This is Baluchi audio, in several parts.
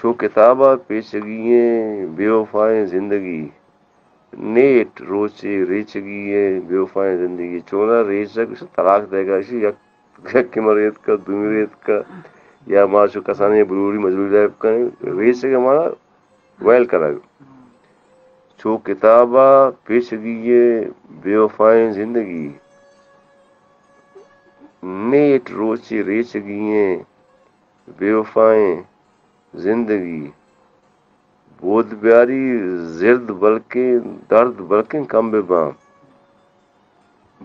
چو کتاب ءَ پیچگی ایں بے وفائیں زندگی، نیٹ روچے ریچگی ایں بے وفائیں زندگی۔ چونا ریچگ، طلاق دئیگ ءَ ایشی یک، یکے ما ریتکہ، دومی ریتکہ، یا ما چو کسانیں بلوری مجبوری لائف کنیں، ریچگ ءِ مانا ویل کنگ۔ چو کتاب ءَ پیچگی ایں بے وفائیں زندگی، نیٹ روچے ریچگی ایں بے وفائیں زندگی۔ بود بیاری زرد بلکیں درد بلکیں کم بہ باں۔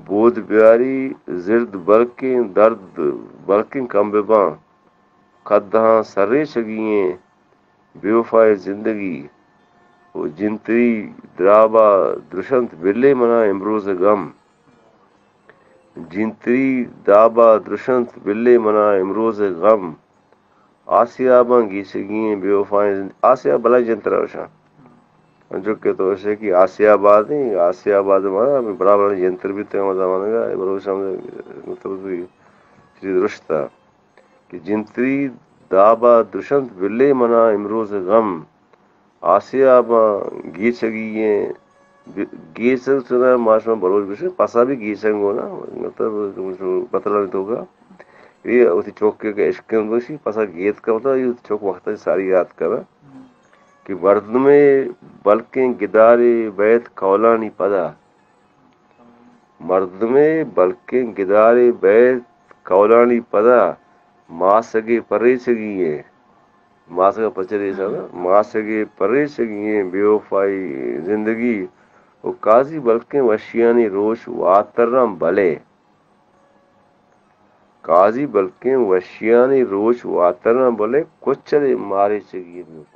بود بیاری زرد بلکیں درد بلکیں کم بہ باں۔ کدہاں سرریچگی ایں بے وفائیں زندگی۔ او جنتری داب ءَ درشنت بلے منا امروز ءِ غم۔ جنتری داب ءَ درشنت بلے منا امروز ءِ غم۔ آسیاباں گیچگی ایں بے وفائیں زند-، آسیاب بلاہیں جنتر ءَ گوشاں۔ انچو کہ تو گوشے کہ آسیاباد ایں، آسیاباد مانا ہمے بڑا بڑا جنتر بیتگ ہما زمانگ ءَ، اے بلوچ ہم مطلب چیزے درشت ءَ کہ جنتری داب ءَ درشنت بلے منا امروز ءِ غم۔ آسیاباں گیچگی ایں، ب-، گیچگ چنا ما شما بلوچ گوشیں، پسا بھی گیچگ گونا، مطلب، پتلانی توکا۔ اے وتی چوکے کہ اشکن گوشی، پسا گیت کا ہوتا، اے وتی چوک وقتا ساری یاد کرا کہ مردمے بلکیں گدارے بیت کولانی پدا۔ مردمے بلکیں گدارے بیت کولانی پدا، ماسگے پریچگی ایں۔ ماسگ ءَ پچ ریچاں، ماسگے پریچگی ایں بے وفائی زندگی۔ او قاضی بلکیں وشیانی روچ واتراں بلے۔ قاضی بلکیں وشیانی روچ واتراں بلے، کچلے ماریچگی ایں بے وفائی۔